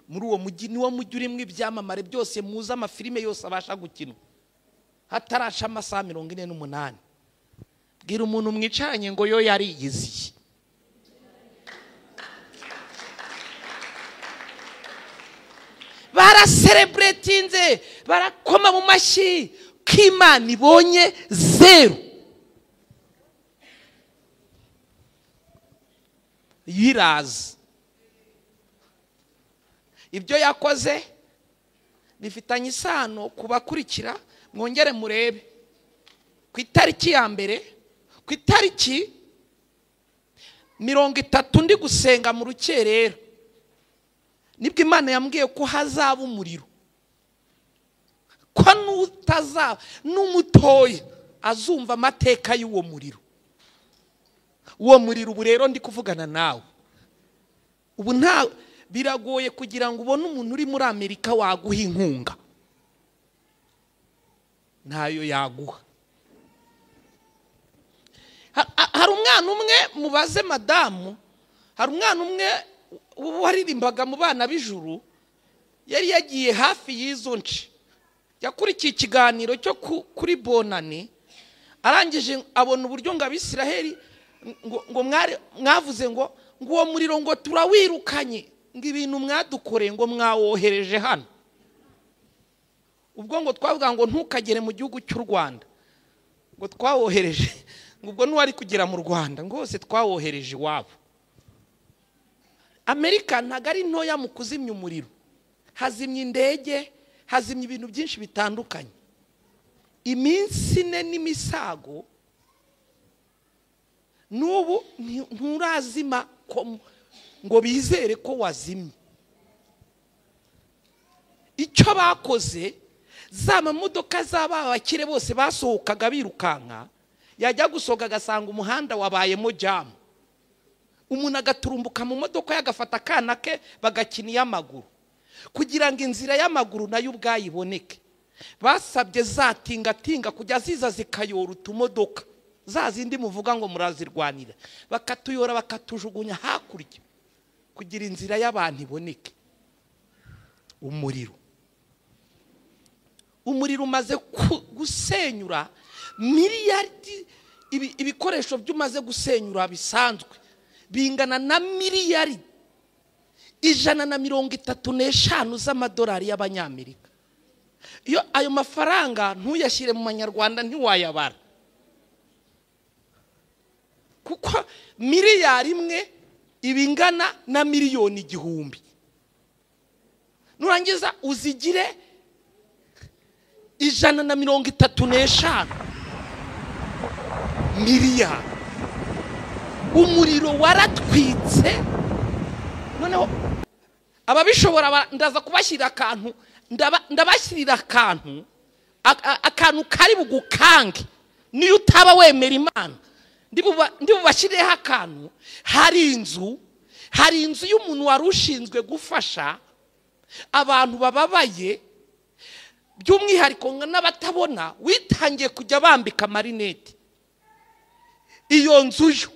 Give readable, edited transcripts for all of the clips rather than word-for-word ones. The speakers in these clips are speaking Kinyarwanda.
Muri uwo mujyi niwo mujyi urimo ibyamamare byose, muzi amafilime yose abasha gukinwa, hatarasha amasaha 48. Bwira umuntu mwicaranye ngo yo yariyiziye. Baraserebretinze, barakoma mu mashyi ko Imana ibonye zeru. Yiraza ibyo yakoze bifitanye isano kubakurikira. Mwongere murebe ku itariki ya mbere, ku itariki 30 ndi gusenga mu rukerera, nibwo Imana yambwiye ko hazaba umuriro, ko n'utazaba n'umutoya azumva amateka y'uwo muriro. Uwo muriro ubu rero ndi kuvugana nawe ubu, nta biragoye kugira ngo ubone umuntu uri muri Amerika waguha inkunga, ntayo yaguha. Hari umwana umwe, mubaze madamu, hari umwana umwe waririmbaga mu bana b'ijuru, yari yagiye hafi y'izo nce, yakurikiye ikiganiro cyo kuri Bonani, arangije abona uburyo ngo Abisiraheli ngo mwavuze ngo uwo muriro ngo turawirukanye, ngo ibintu mwadukoreye ngo mwawohereje hano. Ubwo ngo twavuga ngo ntukagere mu gihugu cy'u Rwanda, ngo twawohereje, ngo ubwo n'uwari kugera mu Rwanda ngo hose twawohereje iwabo. Amerika ntabwo ari ntoya mu kuzimya umuriro, hazimya indege, hazimya ibintu byinshi bitandukanye. Iminsi ine n'imisago n'ubu nturazima ngo bizere ko wazimye. Icyo bakoze, za mamodoka z'aba bakire bose basohokaga birukanka, yajya gusohoka agasanga umuhanda wabayemo jamu, umuntu agaturumbuka mu modoka yagafata akana ke bagakina iy'amaguru, kugira ngo inzira y'amaguru nayo ubwayo iboneke. Basabye za tingatinga kujya ziza zikayora utumodoka, za zindi muvuga ngo murazirwanira, bakatuyora bakatujugunya hakurya kugira inzira y'abantu iboneke. Umuriro umaze gusenyura miliyaridi, ibikoresho by'umaze gusenyura bisanzwe bingana na miliyaridi 135 z'amadolari y'Abanyamerika. Iyo ayo mafaranga ntuyashyire mu manyarwanda ntiwayabara, kuko miliyari imwe ibingana na miliyoni 1000. Nurangiza uzigire 135 miliyari. Umuriro waratwitse. Noneho ababishobora ndaza kubashyira akantu, ndabashyirira akantu, akantu kari bugukange niyo utaba wemera Imana. Ndibubashyireho akantu. Hari inzu y'umuntu wari ushinzwe gufasha abantu bababaye, by'umwihariko n'abatabona, witangiye kujya bambika amarinete. Iyo nzu yo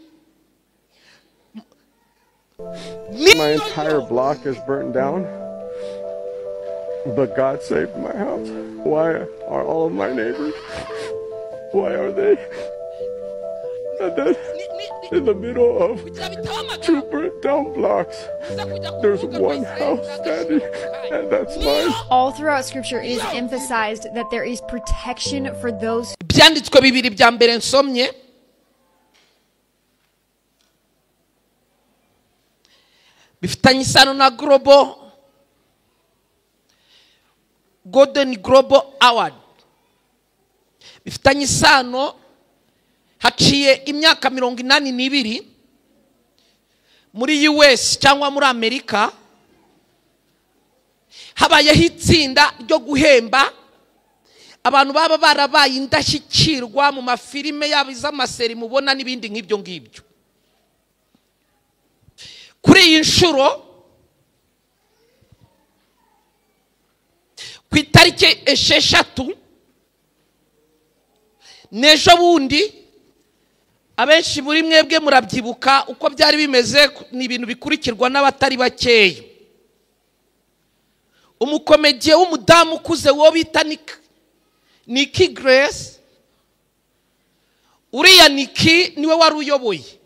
My entire block is burnt down, but God saved my house. Why are all of my neighbors, why are they? And then in the middle of 2 burnt down blocks, there's one house standing, and that's mine. All throughout scripture it is emphasized that there is protection for those. Ibyanditswe bibiri bya mbere nsomye bifitanye isano na Global Golden Global Award, bifitanye isano. Haciye imyaka 82 muri US cyangwa muri Amerika habayeho itsinda ryo guhemba abantu baba barabaye indashyikirwa mu mafilime yabo iz'amaseri mubona n'ibindi nk'ibyo ngibyo. Kuri iyi nshuro ku itariki 6 n'ejo bundi, abenshi muri mwebwe murabyibuka uko byari bimeze, ni ibintu bikurikirwa n'abatari bakeya. Umukomediye w'umudamu ukuze wo bita Nikki Grace, uriya Nikki niwe wari uyoboye.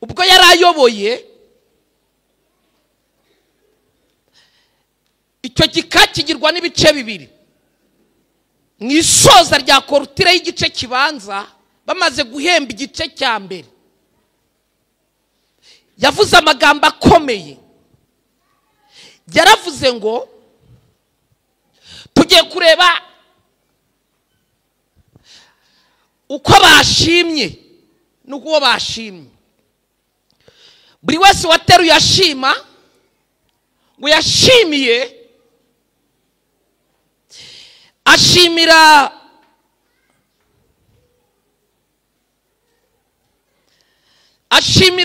Ubwo yari ayoboye icyo gika kigirwa n'ibice bibiri. Mu isoza rya korutire y'igice kibanza, bamaze guhemba igice cya mbere, yavuze amagambo akomeye. Yaravuze ngo tugiye kureba uko bashimye n'uko bashimye. Buri wese wateruye ashima ngo yashimiye, ashimira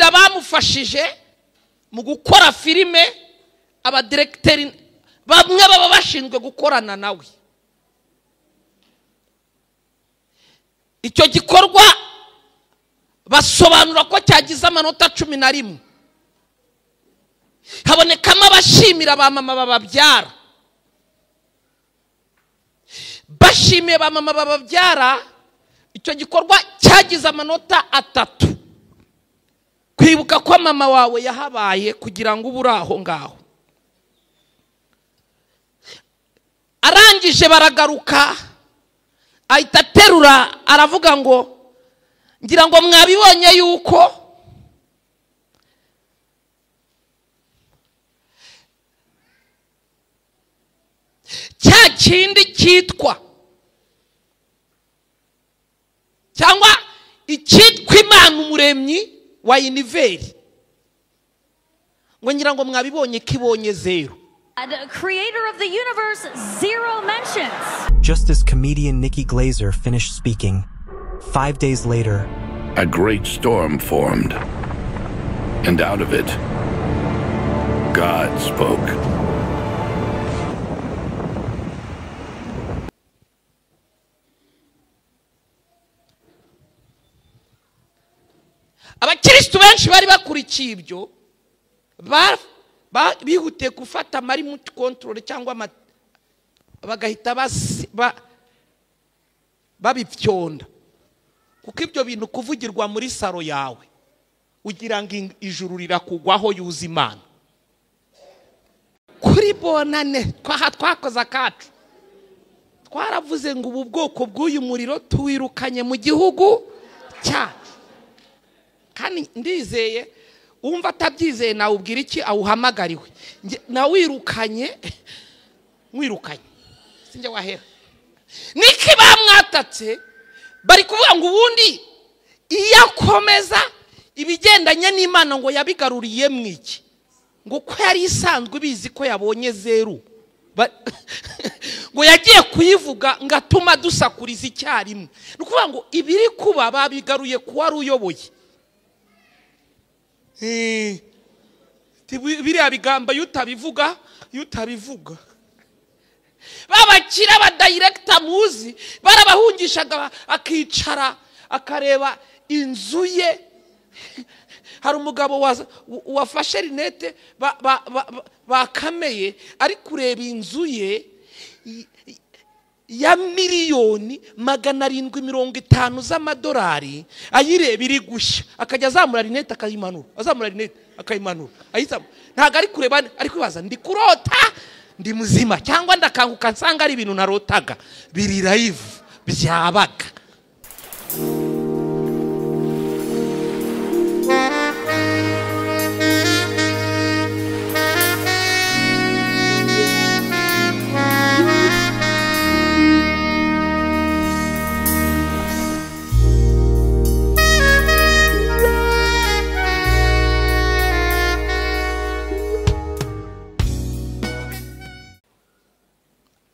abamufashije mu gukora filime, abadiregiteri bamwe baba bashinzwe gukorana nawe. Icyo gikorwa basobanura ko cyagize amanota 11. Habonekamo abashimira ba mama bababyara. Bashimiye ba mama bababyara, icyo gikorwa cyagize amanota 3. Kwibuka ko mama wawe yahabaye kugira ngo ube uri aho ngaho. Arangije baragaruka, ahita aterura aravuga ngo ngira ngo mwabibonye yuko cya kindi cyitwa cyangwa icyitwa Imana umuremyi wa univeri, ngo ngira ngo mwabibonye kibonye 0. Creator of the universe, 0 mentions. Just as comedian Nikki Glaser finished speaking, 5 days later, a great storm formed, and out of it, God spoke. Abakristo benshi bari bakurikiye ibyo bihutiye gufata remote control cyangwa bagahita babipyonda, kuko ibyo bintu kuvugirwa muri saro yawe ugira ngo ijuru rirakugwaho yuza Imana. Kuri bonane twakoze akacu, twaravuze ngo ubu bwoko bw'uyu muriro tuwirukanye mu gihugu cyacu. Kandi ndizeye umva atabyizeye nawe ubwira iki awuhamagariwe, nawirukanye mwirukanye sinjye wahera. Niki bamwatatse bari kuvuga ngo ubundi iyo akomeza ibigendanye n'Imana ngo yabigaruriye mwiki, ngo ko yari isanzwe bizi ko yabonye 0, ngo yagiye kuyivuga ngo atuma dusakuriza icyarimwe. Ni ukuvuga ngo ibiri kuba babigaruye ku wari uyoboye. Biriya bigamba iyo utabivuga babakira abadiregita muzi barabahungishaga, akicara akareba inzu ye. Hari umugabo wafashe rinete bakameye ari kureba inzu ye ya 750,000,000 z'amadolari, ayireba iri gushya, akajya azamura rinete akayimanura, azamura rinete akayimanura, ayizamura. Ntabwo ari kureba, ari kwibaza ndi kurota ndi muzima cyangwa ndakanguka nsanga ari ibintu narotaga biri live byabaga.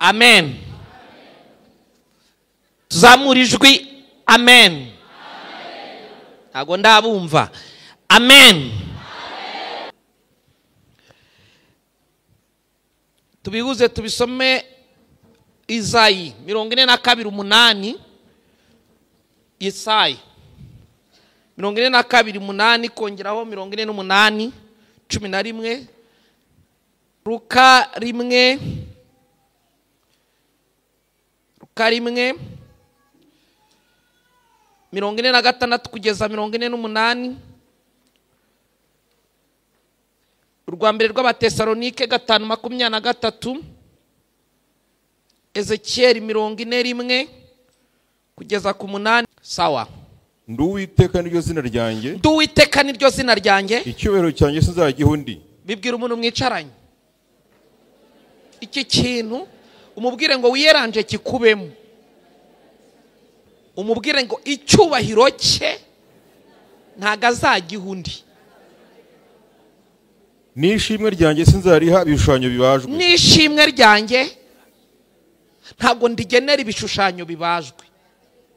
Amen. Tuzamura ijwi amen. Ntabwo ndabumva. Amen. Tubihuze tubisome Izayi 42:8. Isayi 42:8 kongeraho 48:11. Luka 1, Luka 1 46 kugeza 48. Urwa mbere rw'Abatesalonike 5:23. Ezekiel 41 kugeza ku 8. Sawa. Ndi Uwiteka niryo zina ryanjye. Ndi Uwiteka niryo zina ryanjye. Icyubahiro cyanjye sinzagiha undi. Bibwira umuntu mwicaranye iki kintu, umubwire ngo wiyeranje kikubemo. Umubwire ngo icyubahiro cye ntago azagiha undi. N'ishimwe ryanjye sinzariha ibishushanyo bibajwe. N'ishimwe ryanjye ntabwo ndigenera ibishushanyo bibajwe.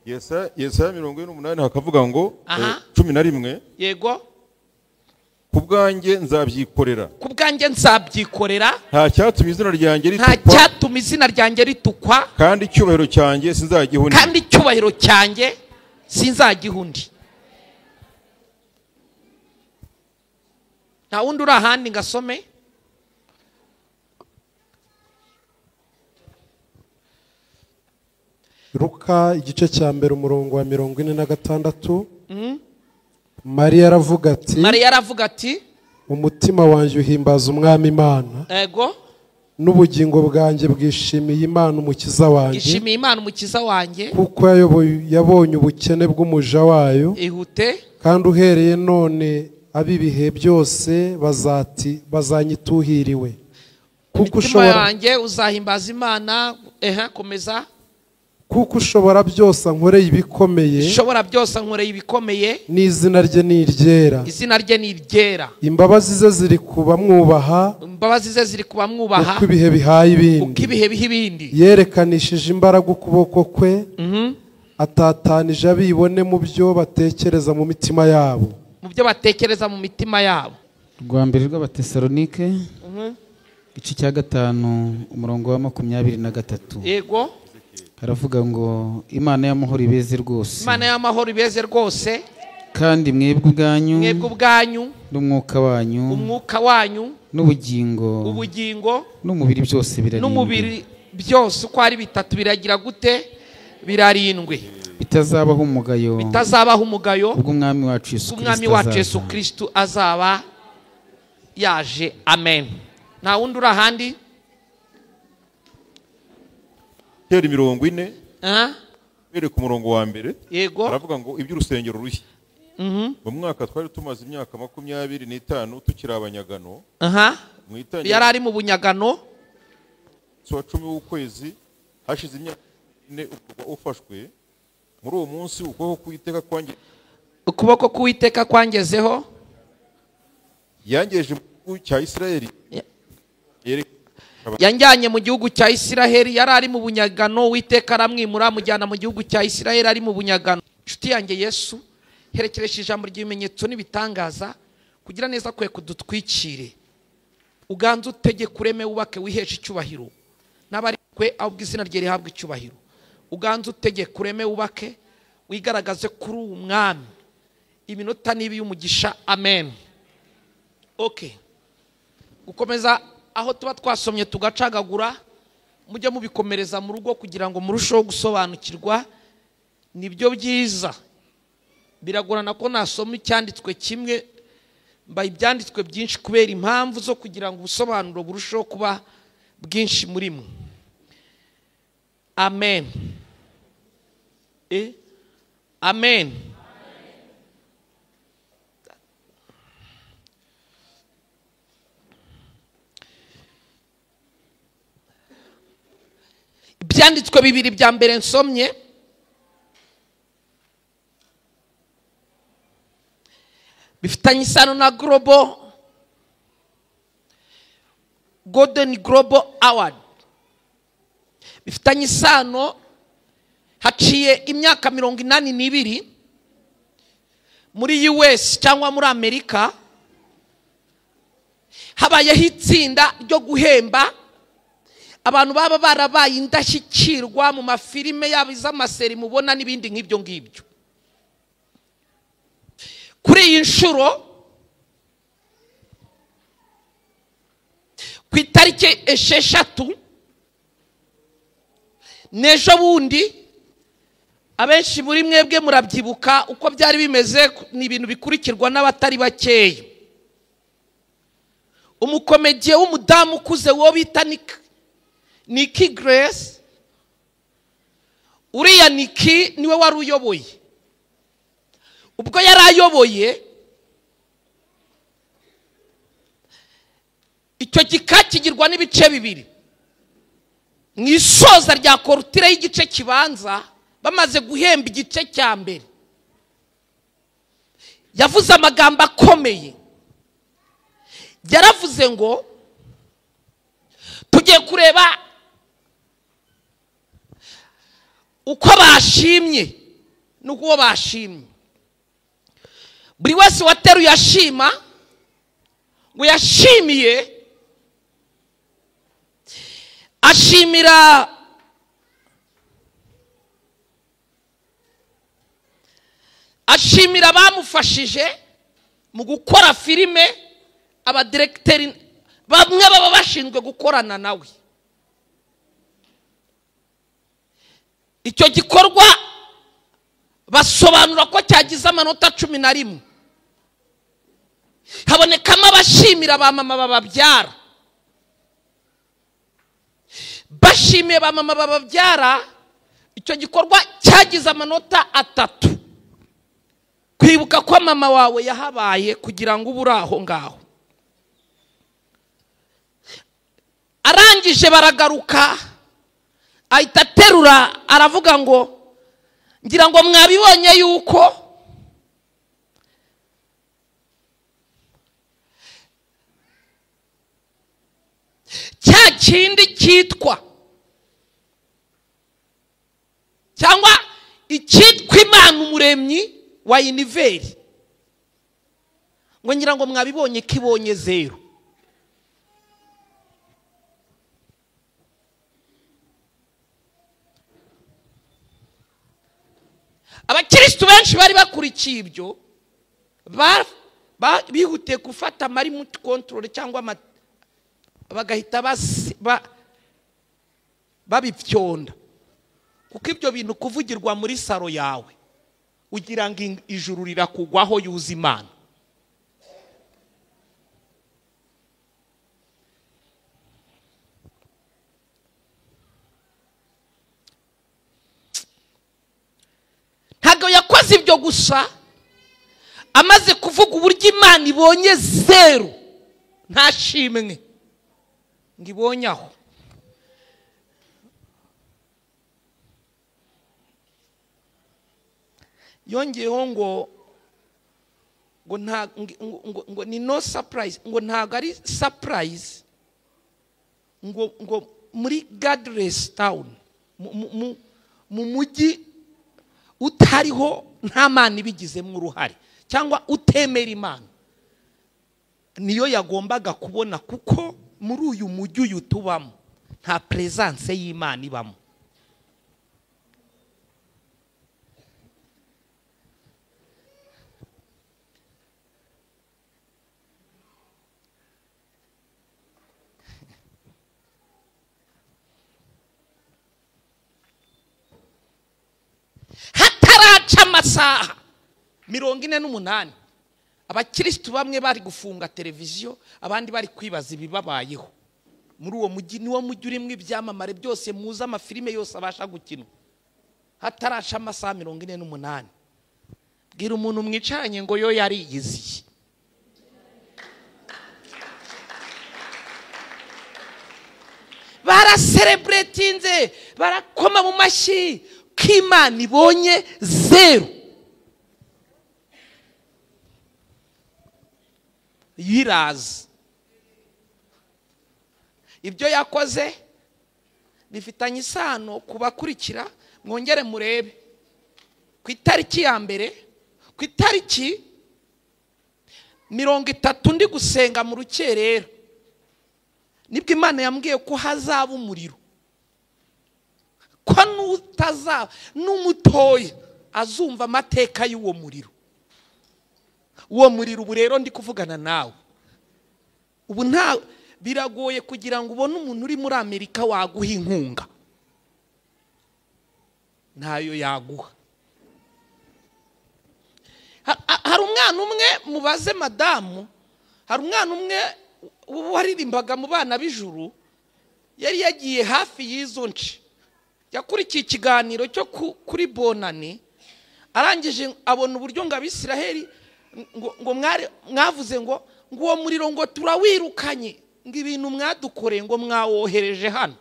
Yesaya 48 hakavuga ngo 11. Yego. Kubwanjye nzabyikorera. Kubwanjye nzabyikorera. Nta cyatuma izina ryanjye ritukwa. Nta cyatuma izina ryanjye ritukwa. Kandi icyubahiro cyanjye sinzagiha undi. Kandi icyubahiro cyanjye sinzagiha undi. Nta wundi uri ahandi ngasome. Luka igice cya mbere umurongo wa 46. Mariya aravuga ati, Mariya aravuga ati, umutima wanjye uhimbaza Umwami Imana. Ego. N'ubugingo bwanjye bwishimiye Imana umukiza wanjye. Ishimiye Imana umukiza wanjye. Kuko yabonye ubukene bw'umuja wayo. Ihute. Kandi uhereye none abibihe byose bazanyituhiriwe. Kuko ushobora wanjye uzahimbaza Imana. Komeza. Kuko ushobora byose ankoreye ibikomeye. Ushobora byose ankoreye ibikomeye. N'izina rye ni iryera. Izina rye ni iryera. Imbabazi ze ziri kubamwubaha. Imbabazi ze ziri kubamwubaha. Uko ibihe bihaye ibindi. Uko ibihe biha ibindi. Yerekanishije imbaraga ukuboko kwe. Atatanije abibone mu byo batekereza mu mitima yabo. Mu byo batekereza mu mitima yabo. Rwa mbere rw'Abatesalonike igice cya 5 umurongo wa 23. Yego. Haravuga ngo Imana y'amahoro ibeze rwose. Imana y'amahoro ibeze rwose. Kandi mwebwe ubwanyu, mwebwe ubwanyu, n'umwuka wanyu, umwuka wanyu, n'ubugingo, ubugingo, n'umubiri byose birarindwe. N'umubiri byose uko ari bitatu biragira gute? Birarindwe. Bitazabaho umugayo. Bitazabaho umugayo. Ubwo Umwami wacu Yesu Kristo, Umwami wacu Yesu Kristo azaba yaje. Amen. Nta wundi uri ahandi? Teri 40. Bereka umurongo wa mbere. Yego. Aravuga ngo iby'urusengero rushya. Mu mwaka twari tumaze imyaka 25 tukiri abanyagano. Yari ari mu bunyagano. Wa 10 w'ukwezi hashize imyaka 4 ufashwe. Muri uwo munsi ukuboko k'Uwiteka kwanjye, ukuboko k'Uwiteka kwangezeho, yangeje mu gihugu cya Isiraheli. Yanjyanye mu gihugu cya Isiraheli. Yari ari mu bunyagano, Uwiteka aramwimura amujyana mu gihugu cya Isiraheli ari mu bunyagano. Inshuti yanjye Yesu, herekeresha ijambo ry'ibimenyetso n'ibitangaza kugira neza kwe kudutwikire. Uganze utegeke ureme wubake wiheshe icyubahiro. N'abari kwe ahubwo izina rye rihabwa icyubahiro. Uganze utegeke ureme wubake wigaragaze kuri uwo mwami. Iminota nibi y'umugisha. Amen. Okay. Gukomeza aho tuba twasomye tugacagagura, mujye mubikomereza mu rugo kugira ngo murusheho gusobanukirwa. Nibyo byiza. Biragorana ko nasoma icyanditswe kimwe, mba ibyanditswe byinshi kubera impamvu zo kugira ngo ubusobanuro burusheho kuba bwinshi muri mwe. Amen. Amen. Ibyanditswe bibiri bya mbere nsomye bifitanye isano na Global Golden Global Award. Bifitanye isano, haciye imyaka 82 muri US cyangwa muri Amerika habayeho itsinda ryo guhemba abantu baba barabaye indashyikirwa mu mafilime yabo iz'amaseri mubona n'ibindi nk'ibyo ngibyo. Kuri iyi nshuro ku itariki Itariki 6 n'ejo bundi, abenshi muri mwebwe murabyibuka uko byari bimeze, ni ibintu bikurikirwa n'abatari bakeya. Umukomediye w'umudamu ukuze wo bita Nikki Grace, uriya Nikki niwe wari uyoboye. Ubwo yari ayoboye icyo gika kigirwa n'ibice bibiri. Mu isoza rya korutire y'igice kibanza, bamaze guhemba igice cya mbere, yavuze amagambo akomeye. Yaravuze ngo tugiye kureba uko bashimye n'uko bashimye. Buri wese wateruye ashima ngo yashimiye, ashimira abamufashije mu gukora filime, abadiregiteri bamwe baba bashinzwe gukorana nawe. Icyo gikorwa basobanura ko cyagize amanota 11. Habonekamo abashimira ba mama bababyara. Bashimiye ba mama bababyara, icyo gikorwa cyagize amanota 3. Kwibuka ko mama wawe yahabaye kugira ngo ube uri aho ngaho. Arangije baragaruka, ahita aterura aravuga ngo ngira ngo mwabibonye yuko cya kindi cyitwa cyangwa icyitwa Imana umuremyi wa univeri, ngo ngira ngo mwabibonye kibonye 0. Abakristo benshi bari bakurikiye ibyo bihutiye gufata remote control cyangwa bagahita babipyonda, kuko ibyo bintu kuvugirwa muri saro yawe ugira ngo ijuru rirakugwaho yuza Imana. Ntabwo yakoze ibyo gusa, amaze kuvuga uburyo Imana ibonye 0 nta shimwe ngo ibonye aho. Yongeyeho ngo ngo ni no surprise, ngo ntabwo ari surprise, ngo muri godless town, mu mujyi utariho nta Mana ibigizemo uruhare cyangwa utemera Imana, niyo yagombaga kubona, kuko muri uyu mujyi uyu tubamo nta presence y'Imana ibamo. Hataraca amasaha 48, abakristo bamwe bari gufunga televiziyo, abandi bari kwibaza ibibabayeho muri uwo mujyi. Niwo mujyi urimo ibyamamare byose, muzi amafilime yose abasha gukinwa. Hataraca amasaha 48, bwira umuntu mwicaranye ngo yo yariyiziye. Baraserebretinze, barakoma mu mashyi ko Imana ibonye 0. Yiraza ibyo yakoze bifitanye isano kubakurikira. Mwongere murebe ku itariki ya mbere, ku itariki 30 ndi gusenga mu rukerera, nibwo Imana yambwiye ko hazaba umuriro, ko n'utazaba n'umutoya azumva amateka y'uwo muriro. Uwo muriro ubu rero ndi kuvugana nawe ubu nta Biragoye kugira ngo ubone umuntu uri muri Amerika waguha inkunga, ntayo yaguha. Hari umwana umwe, mubaze madamu, hari umwana umwe waririmbaga mu bana b'ijuru, yari yagiye hafi y'izo nce, yakurikiye ikiganiro cyo kuri Bonani, arangije abona uburyo ngo Abisiraheli ngo mwavuze ngo uwo muriro ngo turawirukanye, ngo ibintu mwadukoreye ngo mwawohereje hano.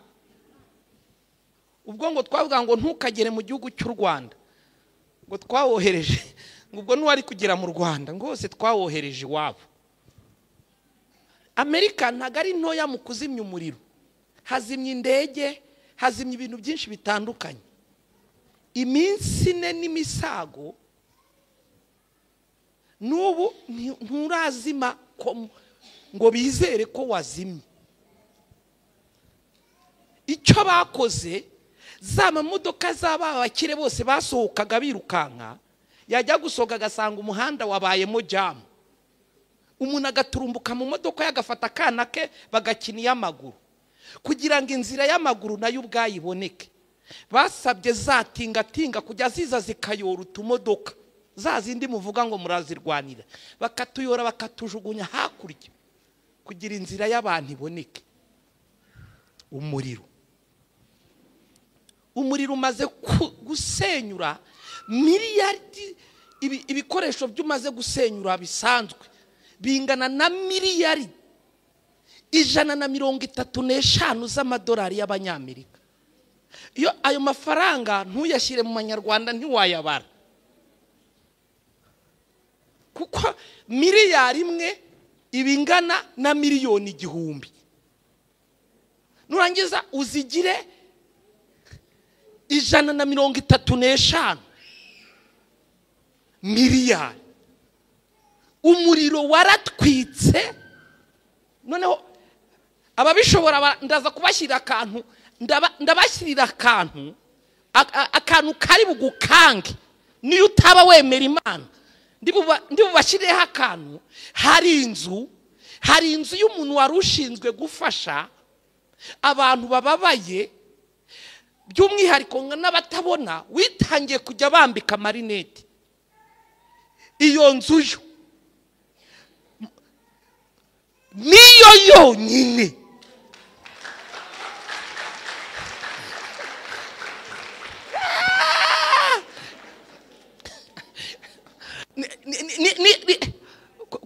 Ubwo ngo twavuga ngo ntukagere mu gihugu cy'u Rwanda, ngo twawohereje, ngo ubwo n'uwari kugera mu Rwanda ngo hose twawohereje iwabo. Amerika ntabwo ari ntoya mu kuzimya umuriro, hazimya indege, hazimya ibintu byinshi bitandukanye. Iminsi ine n'imisago n'ubu nturazima ngo bizere ko wazimye. Icyo bakoze, za mamodoka z'abakire bose basohokaga birukanka, yajya gusohoka agasanga umuhanda wabayemo jamu, umuntu agaturumbuka mu modoka yagafata akana ke bagakina iy'amaguru, kugira ngo inzira y'amaguru nayo ubwayo iboneke. Basabye za tingatinga kujya ziza zikayora utumodoka, za zindi muvuga ngo murazirwanira, bakatuyora bakatujugunya hakurya kugira inzira y'abantu iboneke. Umuriro umaze gusenyura miliyaridi, ibikoresho by'umaze gusenyura bisanzwe bingana na miliyaridi 135 z'amadolari y'abanyamerika. Iyo ayo mafaranga ntuyashyire mu manyarwanda ntiwayabara, kuko miliyari imwe ibingana na miliyoni 1000. Nurangiza uzigire 135 miliyari. Umuriro waratwitse. Noneho ababishobora ndaza kubashyira akantu, ndabashyirira akantu, akantu kari bugukange niyo utaba wemera Imana, ndibubashyireho akantu. Hari inzu y'umuntu wari ushinzwe gufasha abantu bababaye, by'umwihariko n'abatabona, witangiye kujya bambika amarinete. Iyo nzu yo niyo yonyine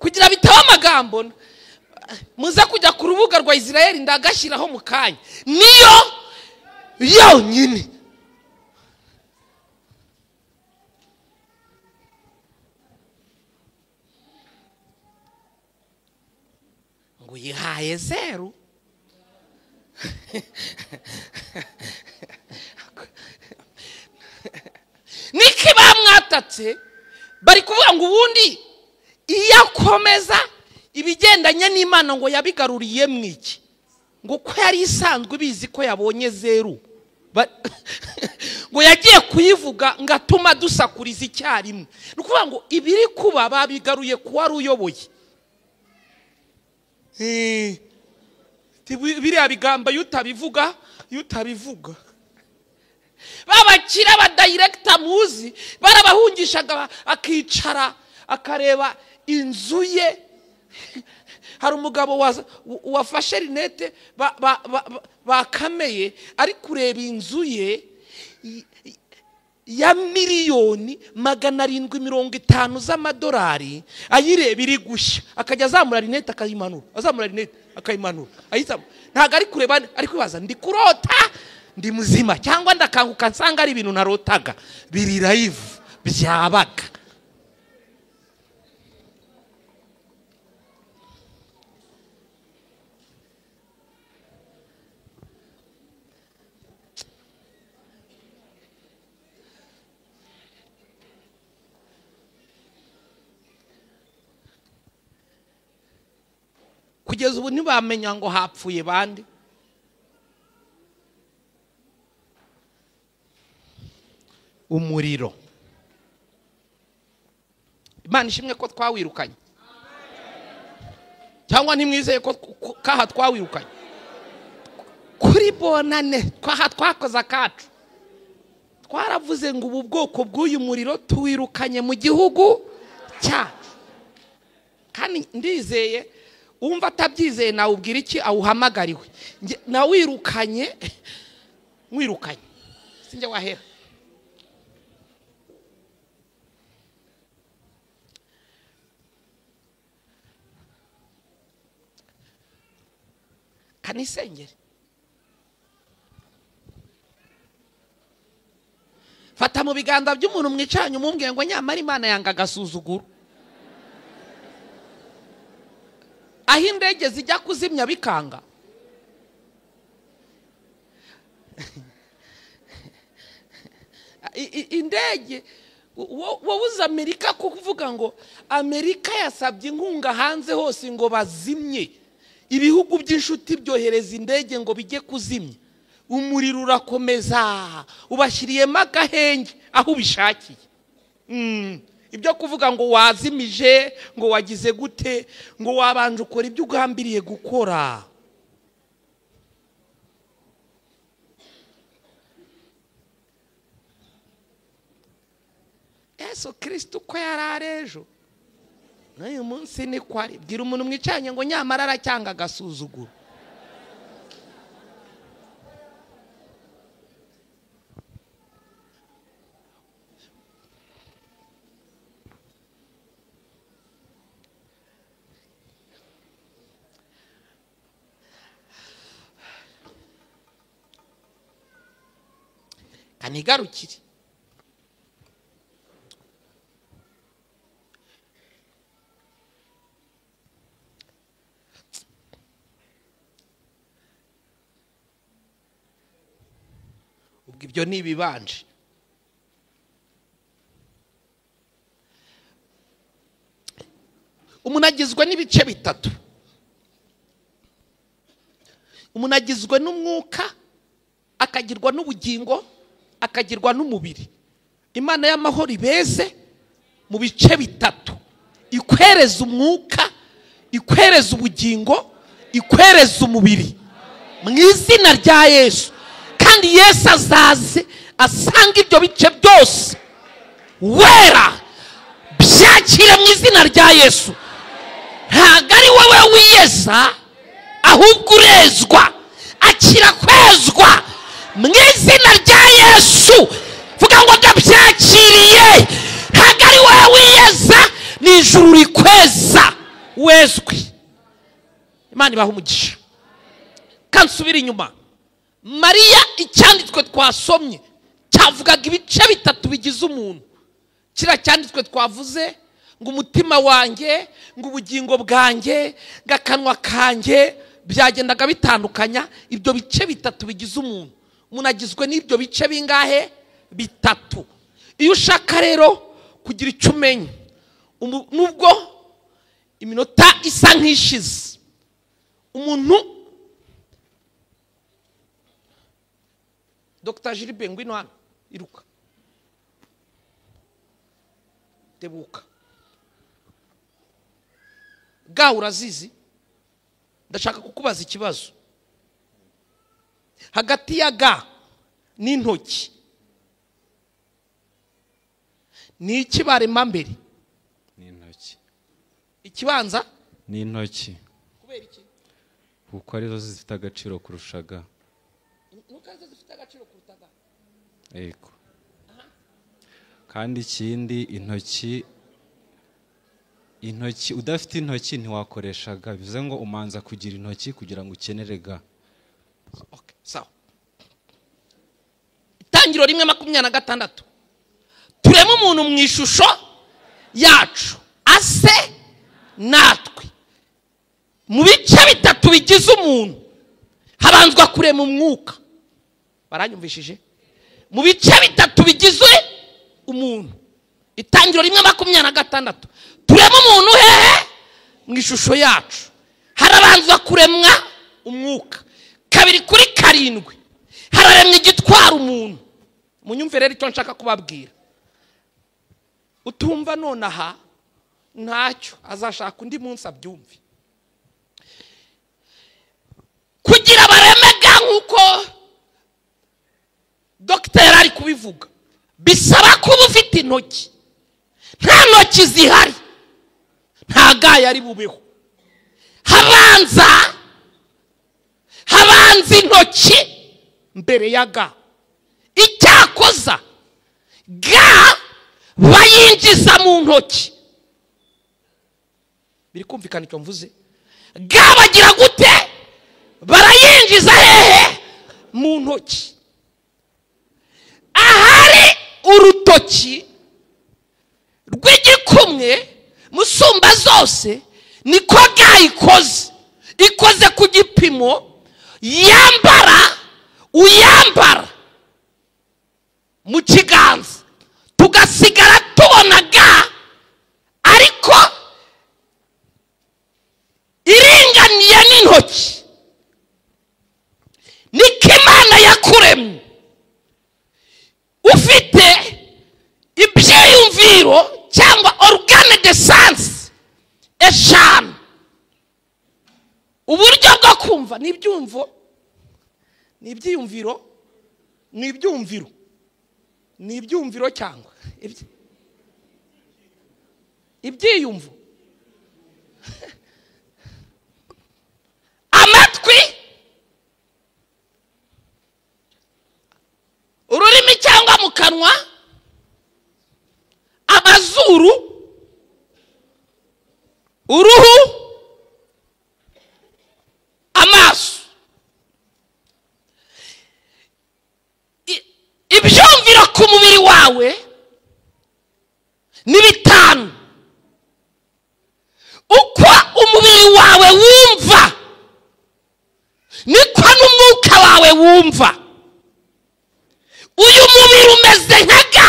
kugira bitaba amagambo, muze kujya ku rubuga rwa Israel ndagashyiraho mu kanya. Niyo yonyine. Ngo yihaye 0. Niki bamwatatse bari kuvuga ngo ubundi iyo akomeza ibigendanye n'Imana ngo yabigaruriye mwiki, ngo ko yari isanzwe bizi ko yabonye 0, ngo yagiye kuyivuga ngo atuma dusakuriza icyarimwe. Ni ukuvuga ngo ibiri kuba babigaruye ku wari uyoboye. Biriya bigamba iyo utabivuga babakira abadirekita muzi barabahungishaga, akicara akareba inzu ye. Hari umugabo wafashe rinete bakameye ari kureba inzu ye ya miliyoni 750 z'amadolari, ayireba iri gushya, akajya azamura rinete akayimanura, azamura rinete akayimanura, ayizamura. Ntabwo ari kureba, ari kwibaza ndi kurota ndi muzima cyangwa ndakanguka nsanga ari ibintu narotaga biri live byabaga. Kugeza ubu ntibamenya ngo hapfuye bande. Umuriro, Imana ishimwe ko twawirukanye. Cyangwa ntimwizeye ko kaha twawirukanye kuri bonane, twaha twakoze akacu. Twaravuze ngo ubu bwoko bw'uyu muriro tuwirukanye mu gihugu cyacu. Kandi ndizeye umva atabyizeye nawe ubwira iki awuhamagariwe. Nawirukanye mwirukanye sinjye wahera. Kanisengere fata mu biganza by'umuntu mwicanye umumbwiye ngo nyamara Imana yanga agasuzuguro. Aho indege zijya kuzimya bikanga. Indege wowe uzi Amerika kuvuga ngo Amerika yasabye inkunga hanze hose ngo bazimye. Ibihugu by'inshuti byohereza indege ngo bijye kuzimya. Umuriro urakomeza ubashyiriyemo agahenge aho ubishakiye. Ibyo kuvuga ngo wazimije, ngo wagize gute, ngo wabanje ukora ibyo ugambiriye gukora. Yesu Kristo uko yari ari ejo n'uyu munsi niko ari. Bwira umuntu mwicanye ngo nyamara aracyanga agasuzuguro. Kanigarukire. Ubwo ibyo ni ibibanje. Umuntu agizwe n'ibice bitatu. Umuntu agizwe n'umwuka, akagirwa n'ubugingo, akagirwa n'umubiri. Imana y'amahoro ibeze mu bice bitatu. Ikwereza umwuka, ikwereza ubugingo, ikwereza umubiri. Mu izina rya Yesu. Kandi Yesu azaze asanga ibyo bice byose wera byakire mu izina rya Yesu. Ntabwo ari wowe wiyeza, ahubwo urezwa. Akira kwezwa mu izina rya Yesu. Vuga ngo ndabyakiriye. Ntabwo ari wowe wiyeza, ni ijuru rikweza wezwe. Imana ibaha umugisha. Kansubira inyuma. Mariya icyanditswe twasomye cyavugaga ibice bitatu bigize umuntu. Kira cyanditswe twavuze ngo umutima wanjye, ngo ubugingo bwanjye, gakanwa kanjye, byagendaga bitandukanya ibyo bice bitatu bigize umuntu. Umuntu agizwe n'ibyo bice bingahe? Bitatu. Iyo ushaka rero kugira icyo umenya, nubwo iminota isa nk'ishize, umuntu Dr. Gilbert ngwino hano, iruka tebuka ga urazizi. Ndashaka kukubaza ikibazo. Hagati ya ga n'intoki ni iki barema mbere? Ni intoki. Ikibanza ni intoki. Kubera iki? Kuko arizo zifite agaciro kurusha ga. Nuko arizo zifite agaciro kuruta ga. Yego. Kandi ikindi intoki udafite intoki ntiwakoresha ga, bivuze ngo umanza kugira intoki kugira ngo ukenere ga. Okay, sawa. Itangiro 1:26. Tureme umuntu mu ishusho yacu ase natwe. Mu bice bitatu bigize umuntu habanzwa kurema umwuka. Baranyumvishije? Mu bice bitatu bigize umuntu. Itangiro 1:26. Tureme umuntu hehe? Mu ishusho yacu. Harabanzwa kuremwa umwuka. 2:7 hararemwa igitwara umuntu. Munyumve rero icyo nshaka kubabwira. Utumva nonaha ntacyo azashaka undi munsi abyumve. Kugira bareme ga nk'uko dogiteri ari kubivuga, bisaba kuba ufite intoki. Nta ntoki zihari nta ga yari bubeho. Habanza intoki mbere ya ga. Icyakoza ga bayinjiza mu ntoki. Biri kumvikana icyo mvuze? Ga bagira gute? Barayinjiza hehe? Mu ntoki. Ahari urutoki rw'igikumwe musumba zose niko ga ikoze. Ikoze ku gipimo yambara uyambara mu kiganza, tugasigara tubona ga ariko iringaniye n'intoki. Niko Imana yakuremye, ufite ibyiyumviro cyangwa organe de sens 5. Uburyo bwo kumva ni ibyumvo, ni ibyiyumviro, ni ibyumviro, ni ibyumviro cyangwa ibyiyumvo. Amatwi, ururimi cyangwa mu kanwa, amazuru, uruhu, amaso. Ibyumviro ku mubiri wawe ni 5. Uko umubiri wawe wumva niko n'umwuka wawe wumva. Uyu mubiri umeze nka ga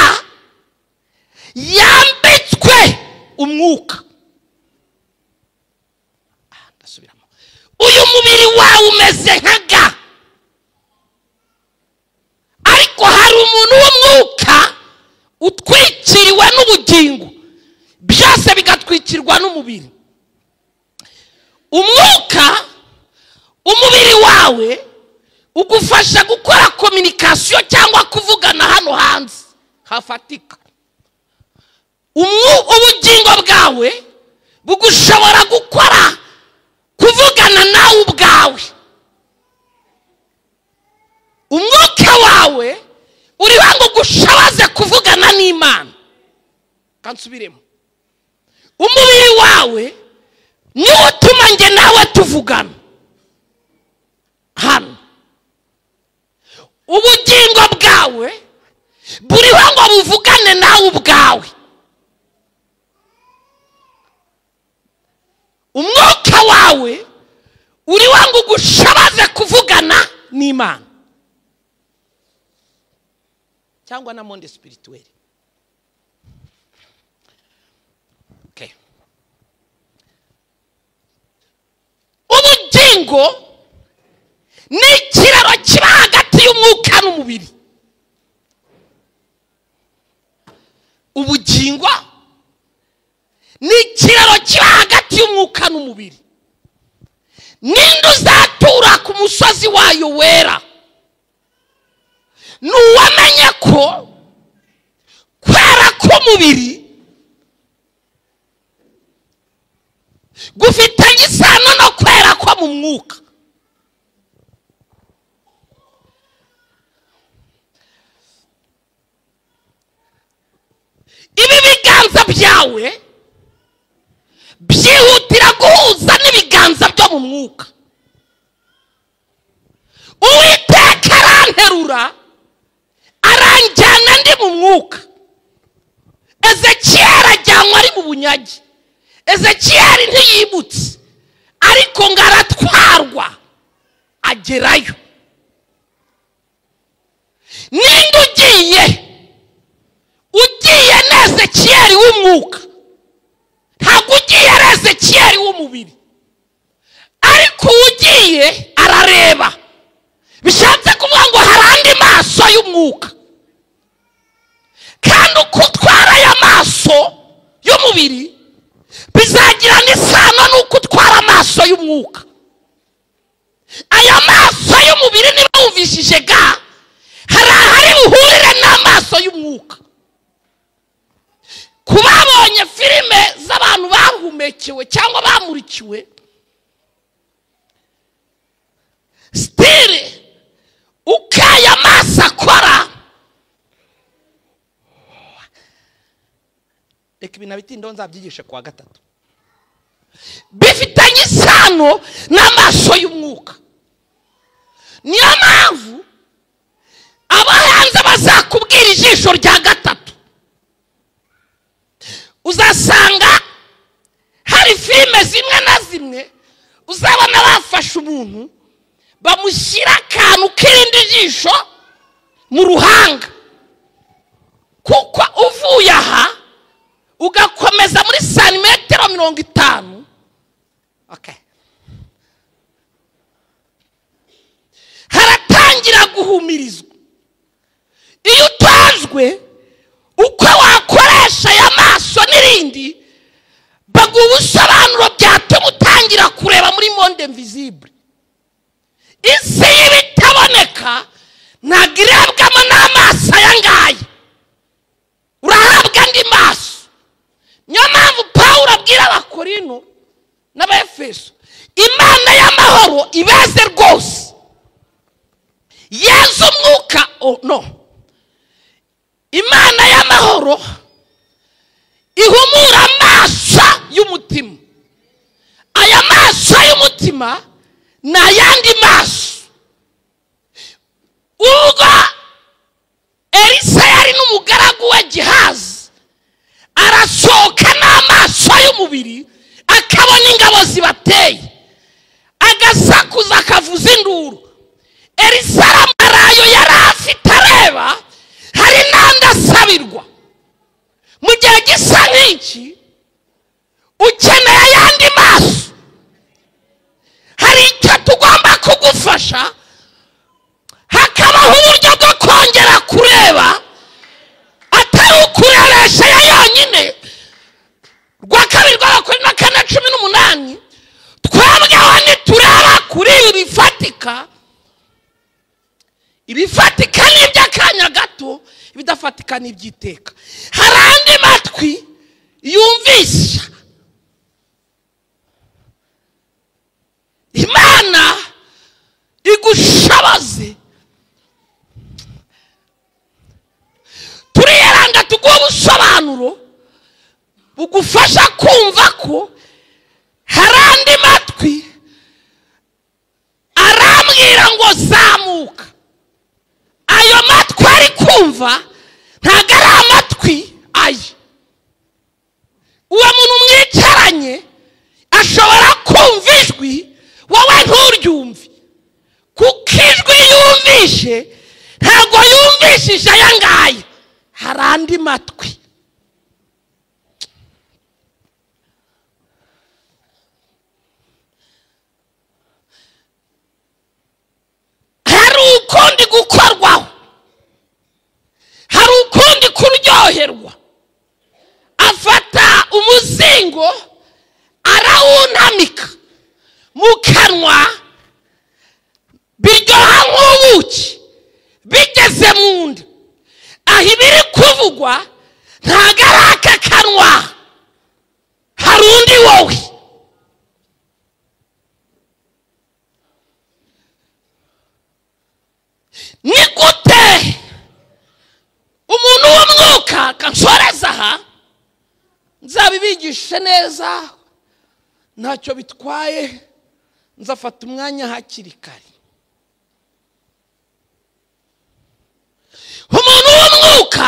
yambitswe umwuka. Ndasubiramo. Uyu mubiri wawe umeze nka ga, ariko hari umuntu w'umwuka utwikiriwe n'ubugingo, byose bigatwikirwa n'umubiri. Umwuka, umubiri wawe ugufasha gukora communication cyangwa kuvugana hano hanze hafatika. Ubugingo bwawe bugushobora gukora kuvugana nawe ubwawe. Umwuka wawe uriho ngo gushabaze kuvugana n'Imana. Kansubiremo. Umubiri wawe niwo utuma nge nawe tuvugana hano. Ubugingo bwawe buriho ngo buvugane nawe ubwawe. Umwuka wawe uriho ngo gushabaze kuvugana n'Imana cyangwa na monde spirituel. Okay. Ubugingo ni ikiraro kiba hagati y'umwuka n'umubiri. Ubugingo ni ikiraro kiba hagati y'umwuka n'umubiri. Ninde uzatura ku musozi wayo wera? Nuwamenye ko kwera k'umubiri gufitanye isano no kwera ko mu mwuka. Ibi biganza byawe byihutira guhuza n'ibiganza byo mu mwuka. Uwiteka aranterura aranjyana ndi mu mwuka. Ezekiyeli ajyanwa ari mu bunyage. Ezekiyeli ntiyibutse, ariko ngo aratwarwa agerayo. Ninde ugiye? Ugiye na Ezekiyeli w'umwuka, ntabwo ugiye ari Ezekiyeli w'umubiri, ariko ugiye arareba. Bishatse kuvuga ngo hari andi maso y'umwuka, kandi uko utwara aya maso y'umubiri bizagira n'isano n'uko utwara amaso y'umwuka. Aya maso y'umubiri niba wumvishije ga, hari ahari buhurire n'amaso y'umwuka. Ku babonye filime z'abantu bahumekewe cyangwa bamurikiwe, stili uko aya maso akora, reka ibintu bitindaho nzabyigishe kuwa gatatu, bifitanye isano n'amaso y'umwuka. Niyo mpamvu abo hanze bazakubwira ijisho rya gatatu. Uzasanga hari filime zimwe na zimwe uzabona bafashe umuntu bamushyira akantu k'irindi jisho mu ruhanga, kuko uvuye aha ugakomeza muri santimetero 50, okay, haratangira guhumirizwa. Iyo utajwe uko wakoresha aya maso n'irindi, baguha ubusobanuro byatuma utangira kureba muri monde invisible. Isi y'ibitaboneka ntabwo irebwamo n'amaso aya ngaya, urahabwa andi maso. Niyo mpamvu Pawulo abwira Abakorinto n'Abaefeso, Imana y'amahoro ibeze rwose, yeze umwuka. Oh no, Imana y'amahoro ihumura amaso y'umutima. Aya maso y'umutima ni ayandi maso. Ubwo Elisa yari n'umugaragu wa Gehazi, arasohoka n'amaso y'umubiri akabona ingabo zibateye, agasakuza akavuza induru. Elisa aramarayo yari afite areba, hari n'andi asabirwa. Mu gihe gisa nk'iki ukeneye ayandi maso. Hari icyo tugomba kugufasha, hakabaho uburyo bwo kongera kureba, atari ukurebesha ya yonyine. Rwa kabiri rw'Abakorinto 4:18, twebweho ntitureba kuri ibi bifatika. Ibifatika ni iby'akanya gato, ibidafatika ni iby'iteka. Hari andi matwi yumvisha. Imana igushabaze. Turiyeranga tuguha ubusobanuro bugufasha kumva ko hari andi matwi arambwira ngo zamuka. Ayo matwi ari kumva ntabwo ari amatwi aye. Uwo muntu mwicaranye ashobora kumva ijwi, wowe nturyumve, kuko ijwi yumvishe ntabwo yumvishije aya ngaya. Hari andi matwi. Hari ukundi gukorwaho, hari ukundi kuryoherwa. Afata umuzingo arawunamika mu kanwa, biryoha nk'ubuki, bigeze mu nda. Aho ibiri kuvugwa ntabwo ari aka kanwa, hari undi wowe. Ni gute umuntu w'umwuka kansoreza aha, nzabibigishe neza, ntacyo bitwaye, nzafata umwanya hakiri kare. Umuntu w'umwuka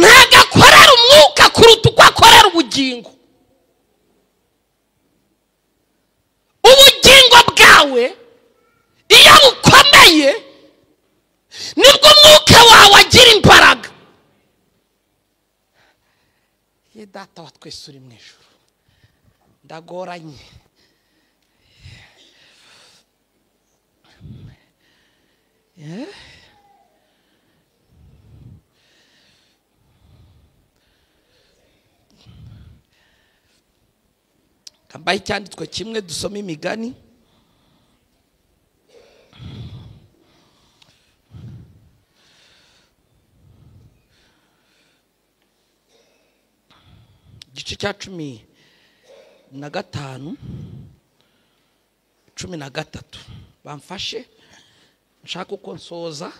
ntabwo akorera umwuka kuruta uko akorera ubugingo. Ubugingo bwawe iyo bukomeye nibwo umwuka wawe agira imbaraga. Ye Data wa twese uri mu ijuru, ndagoranye. Kambaye icyanditswe kimwe dusome imigani. Igice cya 15 13. Bamfashe nshaka uko nsoza.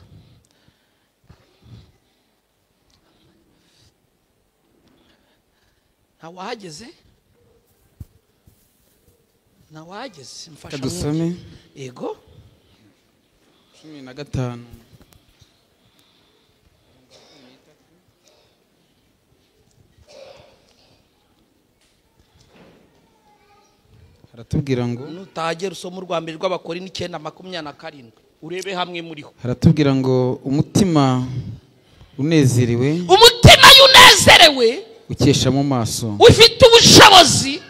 Ntawahageze mfasha dusome. Yego 15. Haratubwira ngo nutagera usoma urwa mbere rw'Abakorinto 9:27 urebe hamwe muriho. Haratubwira ngo umutima unezerewe, umutima unezerewe ukesha mu maso, ufite ubushobozi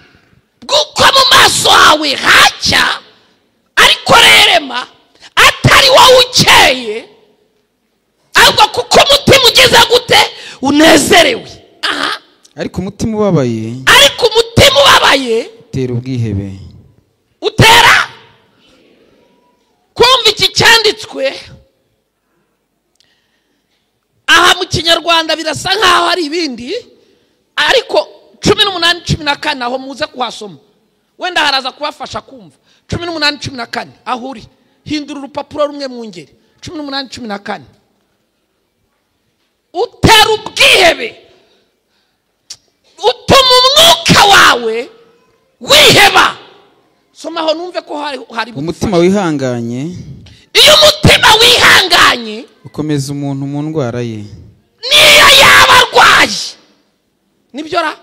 bw'uko mu maso hawe hacya, ariko rerema atari wowe ukeye, ahubwo kuko umutima ugeze gute unezerewe. Aha. Ariko umutima ubabaye, ariko umutima ubabaye utera ubwihebe. Utera kumva iki cyanditswe aha mu Kinyarwanda birasa nkaho ari ibindi, ariko 18 14 aho muze kuhasoma wenda haraza kubafasha kumva. 18 14 aho uri hindura urupapuro rumwe mu ngeri. 18 14 utera ubwihebe, utuma umwuka wawe wiheba. Soma aho numve ko hari umutima wihanganye. Iyo umutima wihanganye ukomeza umuntu mu ndwara ye, niyo yaba arwaye, nibyo ra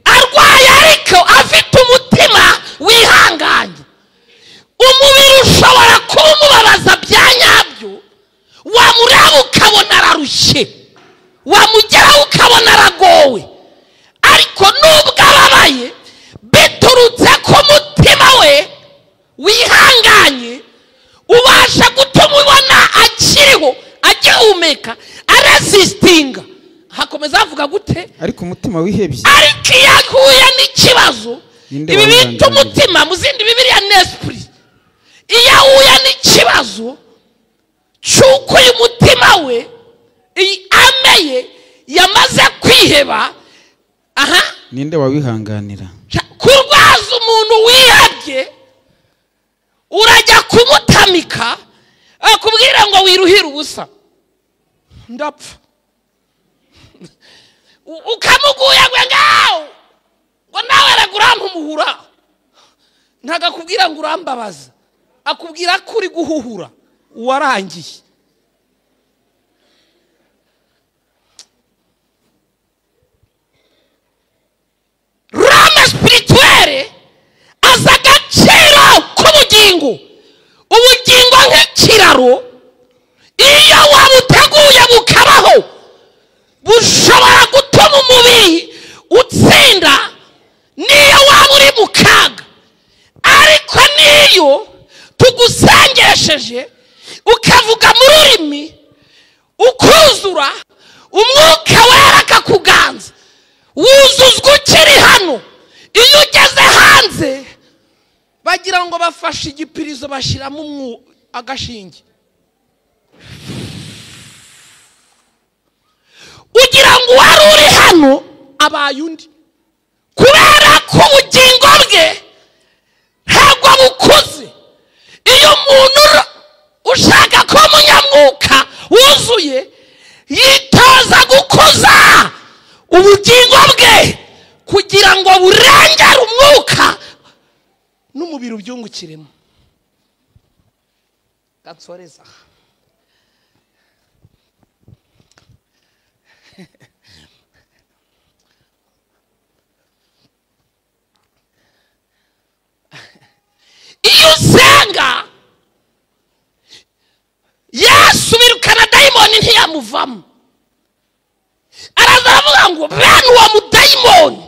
arwaye ariko afite umutima wihanganye, umubiri ushobora kumubabaza bya nyabyo, wamureba ukabona ararushye, wamugeraho ukabona aragowe, ariko nubwo ababaye biturutse ku mutima we wihanganye, ubasha gutuma ubona akiriho, agihumeka, aresistinga. Hakomeza avuga gute? Ariko umutima wihebye, ariko iyo ahuye n'ikibazo, ibi bita umutima mu zindi Bibiliya ni esprit. Iyo ahuye n'ikibazo cy'uko uyu mutima we iyi ameye yamaze kwiheba, aha, ninde wawihanganira? Kurwaza umuntu wihebye urajya kumutamika akubwira ngo wiruhire ubusa, ndapfa, ukamuguya ngo ngaho ngo nawe araguramumuhura, ntagakubwira ngo urambabaza, akubwira ko uri guhuhura warangiye. Rama spirituelle aza agaciro k'ubugingo, ubugingo nk'ikiraro, iyo wabuteguye bukabaho bushobora gutuma umubiri utsinda niyo waba uri mu kaga. Ariko niyo tugusengesheje ukavuga mu rurimi ukuzura, umwuka wera akakuganza, wuzuzwa ukiri hano. Iyo ugeze hanze bagira ngo bafashe igipirizo bashyiramo agashinge, ugira ngo uwari uri hano abaye undi, kubera ko ubugingo bwe ntabwo bukuze. Iyo umuntu ushaka ko umunyamwuka wuzuye yitoza gukuza ubugingo bwe kugira ngo burengere umwuka n'umubiri ubyungukiremo. Gansoreza iyo usenga Yesu birukana dayimoni ntiyamuvamo, araza aravuga ngo bene uwo mudayimoni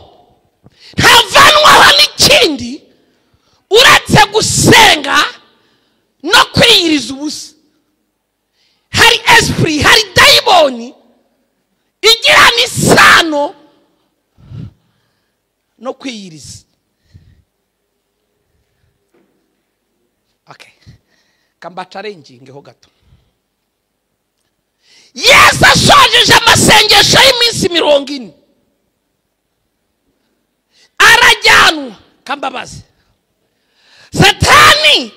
ntavanwaho n'ikindi uretse gusenga no kwiyiriza ubusa. Hari esprit, hari dayimoni igirana isano no kwiyiriza. Okay, kambacarengingeho gato. Yesu ashojeje amasengesho y'iminsi 40. Arajyanwa kambabazi. Satani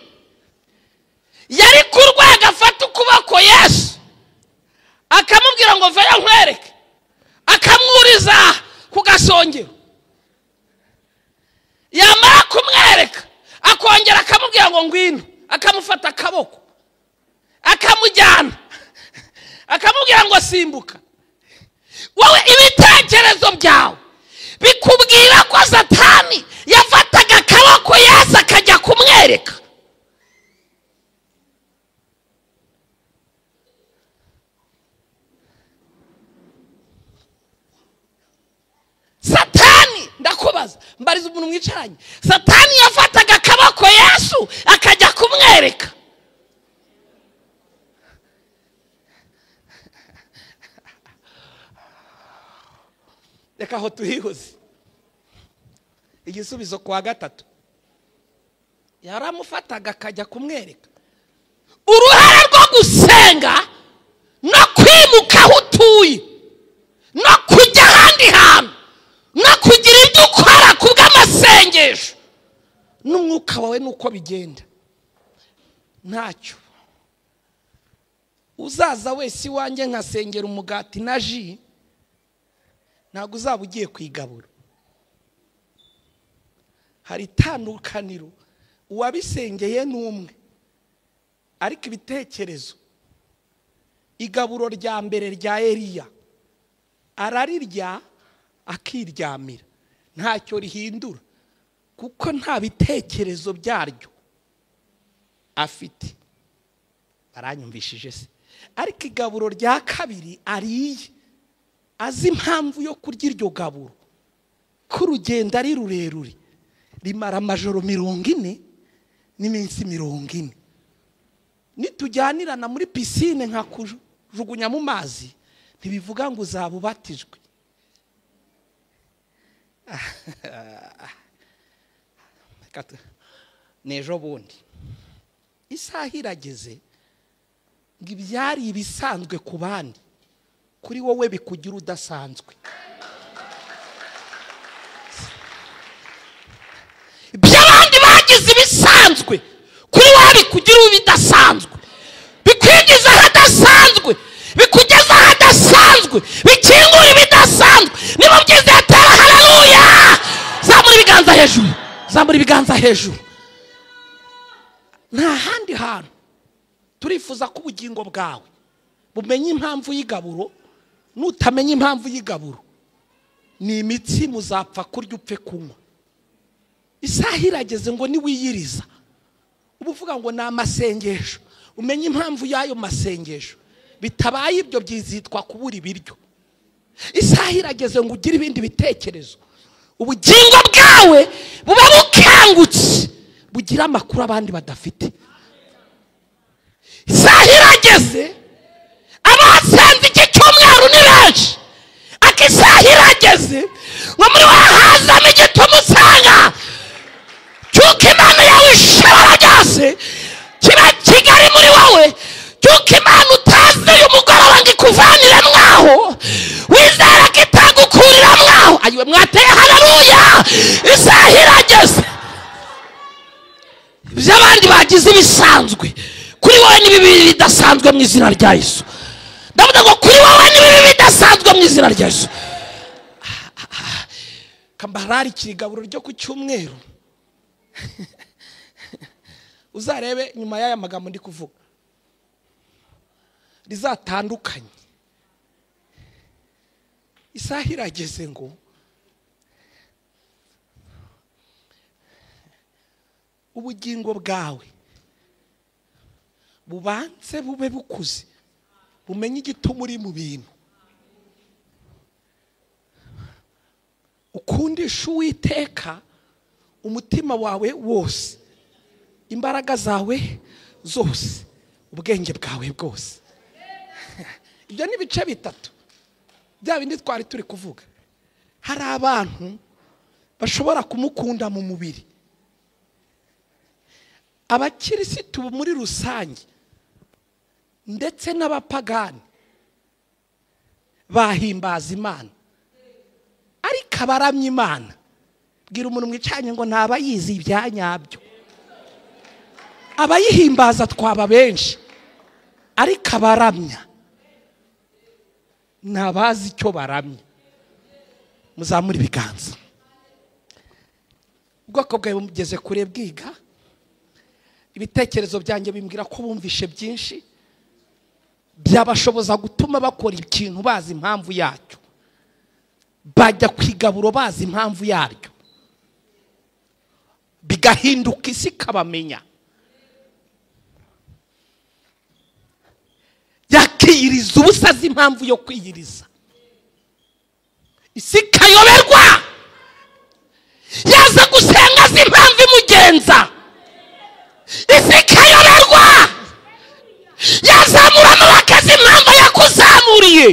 yari ku rwego afata ukuboko Yesu akamubwira ngo vayo nkwereke, akamwuriza ku gasongero. Yamara kumwereka akongera akamubwira ngo ngwino, akamufata akaboko akamujyana, akamubwira ngo simbuka. Wowe ibitekerezo byawe bikubwira ko Satani yafataga akaboko Yesu akajya kumwereka. Satani, ndakubaza, mbariza umuntu mwicaranye, Satani yafataga akaboko Yesu akajya kumwereka. Reka aho tuhihoze. Igisubizo kwa gatatu, yaramufataga akajya kumwereka. Uruhare rwo gusenga no kwimuka aho utuye no kujya ahandi hantu no kugira ibyo ukora ku bw'amasengesho n'umwuka wawe nuko bigenda. Ntacyo uzaza wese iwanjye nkasengera umugati na ji, ntabwo uzaba ugiye kwigabura. Hari itandukaniro, uwabisengeye ni umwe, ariko ibitekerezo. Igaburo rya mbere rya Eliya ararirya akiryamira, ntacyo rihindura kuko nta bitekerezo byaryo afite. Baranyumvishije se? Ariko igaburo rya kabiri ariye azi impamvu yo kurya iryo gaburo, ko urugendo ari rurerure, rimara amajoro 40 n'iminsi 40. Nitujyanirana muri pisine nka kujugunya mu mazi, ntibivuga ngo uzaba ubatijwe. N'ejo bundi isaha irageze ngo ibyari ibisanzwe ku bandi, kuri wowe bikugira udasanzwe. Iby'abandi bagize ibisanzwe, kuri wowe bikugira ibidasanzwe, bikwinjiza ahadasanzwe, bikugeza ahadasanzwe, bikingura ibidasanzwe. Niba byize tera haleluya. Zamura ibiganza hejuru, zamura ibiganza hejuru. Nta handi hantu turifuza ko ubugingo bwawe bumenye impamvu y'igaburo. Nutamenya impamvu y'igaburo, ni imitsi muzapfa kurya upfe kunywa. Isaha irageze ngo niwiyiriza uba uvuga ngo ni amasengesho, umenye impamvu y'ayo masengesho. Bitabaye ibyo byizitwa kubura ibiryo. Isaha irageze ngo ugire ibindi bitekerezo, ubugingo bwawe buba bukangutse, bugira amakuru abandi badafite. Isaha irageze, abasenze iki cyumweru ni benshi, ariko isaha irageze ngo muri wahazamo igituma usanga cy'uko Imana yawe ishobora byose kiba kigari muri wowe, cy'uko Imana utazi uyu mugoroba ngo ikuvanire mwaho, wizera ko itagukurira mwaho. Ayiwe mwateye haleluya. Isaha irageze, iby'abandi bagize ibisanzwe kuri wowe ni bibi bidasanzwe mu izina rya Yesu. Ndavuga ngo kuri wowe ni bibi bidasanzwe mu izina rya Yesu. Kambarari kirigaburo ryo ku cyumweru. Uzarebe nyuma y'aya magambo ndi kuvuga rizatandukanye. Isaha irageze ngo ubugingo bwawe bubanze bube bukuze, bumenye igituma uri mu bintu, ukundisha Uwiteka umutima wawe wose, imbaraga zawe zose, ubwenge bwawe bwose. Ibyo ni ibice bitatu bya bindi twari turi kuvuga. Hari abantu bashobora kumukunda mu mubiri, abakirisitu muri rusange ndetse n'abapagani bahimbaza Imana, ariko abaramya Imana Bwira umuntu mwicanye ngo ntabayizi ibyanyabyo. Abayihimbaza twaba benshi, ariko abaramya ntabazi icyo baramya. Muzamura ibiganza. Ubwoko bwawe bugeze kure bwiga. Ibitekerezo byanjye bimbwira ko bumvishe byinshi byabashoboza gutuma bakora ikintu bazi impamvu yacyo, bajya kwigaburo bazi impamvu yaryo, bigahinduka isi ikabamenya. Yakiyiriza ubusa azi impamvu yo kwiyiriza, isi ikayoberwa. Yaza gusenga azi impamvu imugenza, isi ikayoberwa. Yazamura amaboko azi impamvu yakuzamuriye,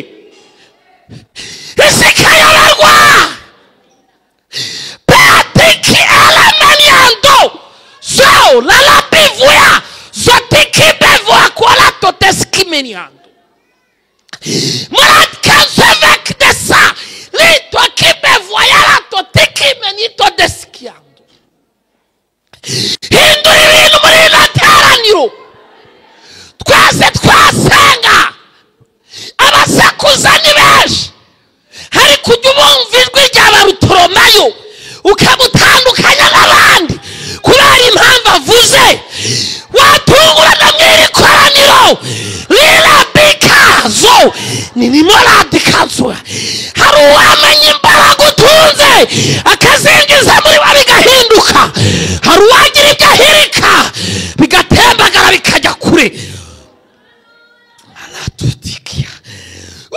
isi ikayoberwa. Patiki alamaniando so lalabivuya zotikibevuya kuala toteskimeniando muratkansevekdesa litokibevuya latotikimenito deskiando. Hindura ibintu muri rino teraniro. Twese twasenga, abasakuza ni benshi, hari kujya ubumva ijwi rya Barutolomayo ukamutandukanya n'abandi kubera impamvu avuze. Watungurana mu iri koraniro rirabikazo nirimoradikazo. Hari uwamenya imbaraga utunze akazinjiza muri we bigahinduka, hari uwagira ibyo ahirika bigatembagara bikajya kure.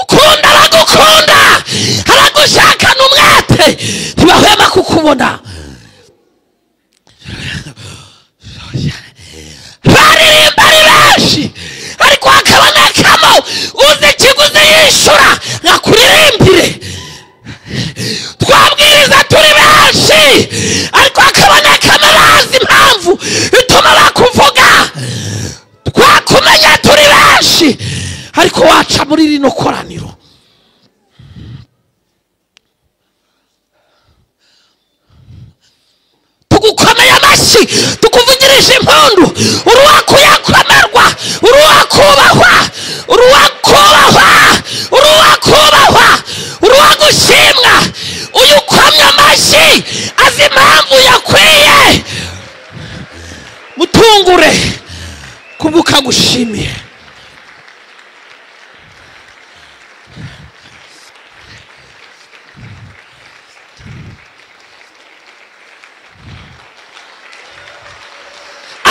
Ukunda abagukunda, abagushakana umwete ntibahwema kukubona. Baririmba ari benshi, ariko hakabonekamo uzi ikiguzi yishyura nkakuririmbire. Twabwiriza turi benshi, ariko hakabonekamo abazi impamvu ituma bakuvuga. Twakumenya turi benshi, ariko waca muri rino koraniro. Tugukomeye amashyi, tukuvugirije impundu. Uruwakuyakomerwa, uruwakubahwa, uruwakubahwa, uruwakubahwa, uruwagushimwa. Uyu ukomye amashyi azi impamvu yakwiye. Mutungure kubuka gushimiye.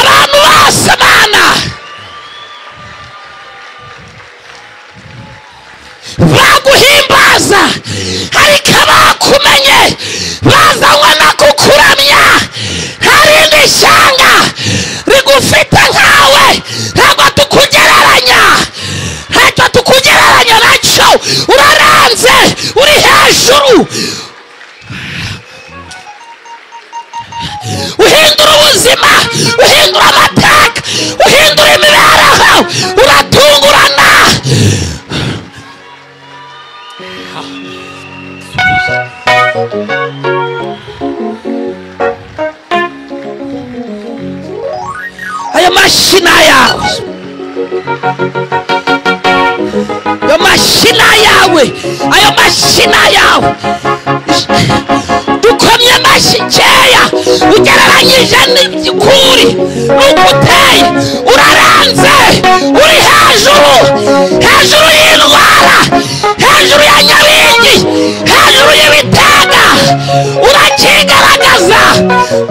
Abantu bose Mana baguhimbaza, ariko abakumenye bazanywe no kukuramya. Nta rindi shyanga rigufite nkawe, ntabwo tukugereranya, ntacyo tukugereranya nacyo. Uraranze, uri hejuru, uhindura ubuzima, uhindura amateka, uhindura imibereho, uratungurana. Ayo mashina yawe, ayo mashina yawe, ayo mashina yawe. Dukomye amashyi keya ugereranyije n'iby'ukuri n'uko uteye. Uraranze, uri hejuru, hejuru y'indwara, hejuru ya nyabingi, hejuru y'ibitega. Urakigaragaza.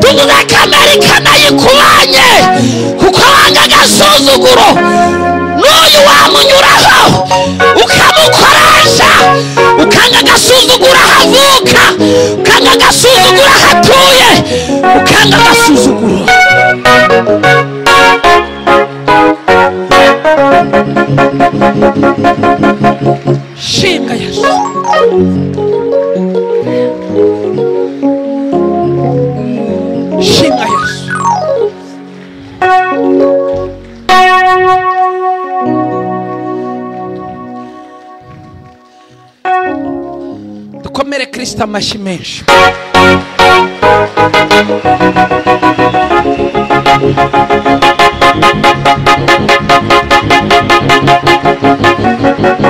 Tuvuze ko Amerika nayo ikubanye, kuko wanga agasuzuguro. N'uyu wamunyuraho ukamukoresha, ukanga agasuzuguro aho avuka, ukanga agasuzuguro aho atuye, ukanga agasuzuguro. Shimwa Yesu. Shimwa Yesu. Dukomere Kristo amashyi menshi.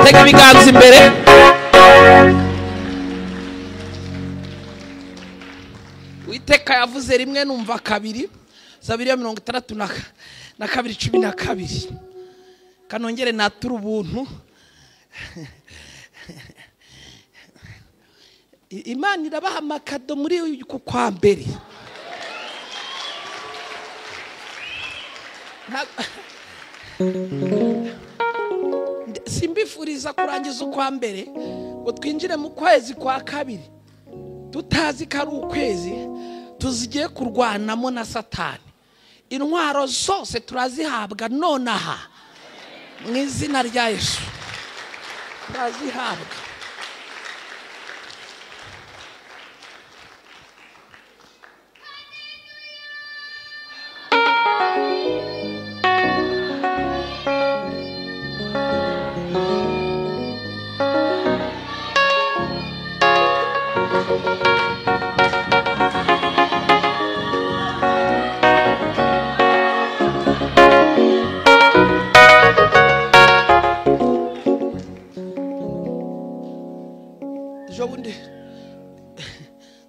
Tega ibiganza imbere. Uwiteka yavuze rimwe numva kabiri. Zaburi ya 62:12. Kanongere natura ubuntu. Imana irabaha amakado muri uku kwa mbere. Simbifuriza kurangiza ukwa mbere ngo twinjire mu kwezi kwa kabiri tutazi ko ari ukwezi tuzigiye kurwanamo na Satani. Intwaro zose turazihabwa nonaha mu izina rya Yesu, turazihabwa.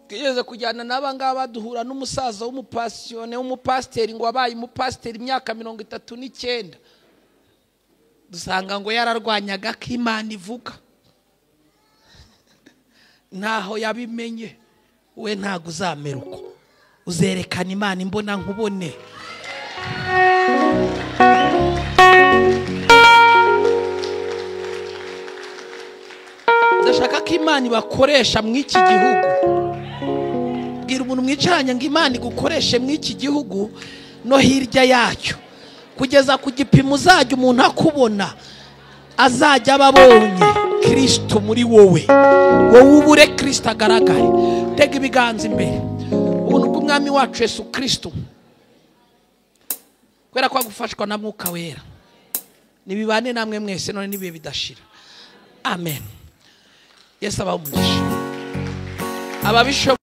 Twigeze kujyana n'aba ngaba duhura n'umusaza w'umupasiyone w'umupasiteri ngo wabaye umupasiteri imyaka 39, dusanga ngo yararwanyaga ko Imana ivuga, ntaho yabimenye. We ntago uzamera uko, uzerekana Imana imbona nkubone. Ndashaka ko Imana ibakoresha mu iki gihugu. Bwira umuntu mwicaranye ngo Imana igukoreshe mu iki gihugu no hirya yacyo, kugeza ku gipimo uzajya umuntu akubona azajya ababonye Kristo muri wowe, wowe ubure Kristo agaragare. Tega ibiganza imbere. Ubuntu bw'Umwami wacu Yesu Kristo, kubera ko gufashwa na Mwuka Wera, nibibane namwe mwese none nibihe bidashira. Amen. Yesu abahe umugisha. Ababishoboye